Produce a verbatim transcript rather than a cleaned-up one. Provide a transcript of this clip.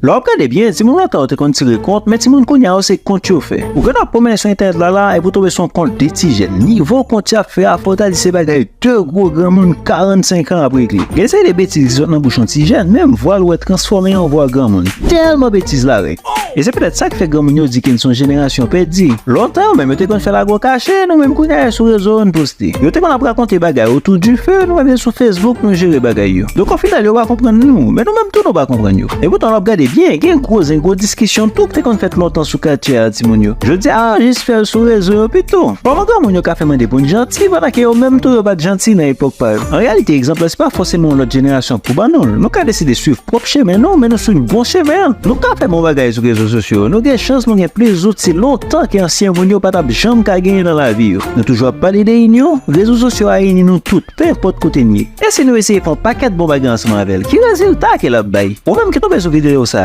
Lè w ap gade byen, timoun lontan yo te konn tire kont, men timoun kounye a yo se kont yo fè. Ou gen dwa pwomennen sou entènèt la la, epi w tonbe sou yon kont de ti jèn. Nivo kont y ap fè a, fò w ta di se bagay de gwo granmoun karannsenk an ap regle. Gen seri de betiz ki sot nan bouch yon ti jèn, menm vwa l wè transfòme an vwa granmoun. Tèlman betiz la rèk. E se petèt sa k fè granmoun yo di ke n se yon jenerasyon pèdi. Lontan, menm yo te konn fè lago kache, nou menm kounye a sou rezo yo n poste. Yo te konn ap rakonte bagay otou dife, nou menm se sou Facebook nou jere bagay yo. Donk, o final, yo pa konprann nou, men nou menm tou nou pa konprann yo. E poutan, lè w ap gade byen, gen gwo zen, gwo diskisyon tou ki te konn fèt lontan sou katye a timoun yo. Jodi a, jis fè l sou rezo yo pito. Kòman granmoun yo ka fè mande pou n janti, pandan ke yo menm tou yo pa t janti nan epòk pa yo? An reyalite, egzanp la, se pa fòseman yon lòt jenerasyon k pou ban nou l. Nou ka deside swiv pwòp chemen nou, men nou sou bon chemen an. Nou ka fè bon bagay sou rezo sosyo yo. Nou gen chans nou gen plis zouti lontan ke ansyen moun yo pa t ap janm ka genyen nan lavi yo. Nou toujou ap pale de inyon, rezo sosyo a ini nou tout, pe enpòt kote n ye. E si nou eseye fè yon pakèt bon bagay ansanm avè l, ki rezilta ke l ap bay? Ou menm ki tonbe sou videyo sa,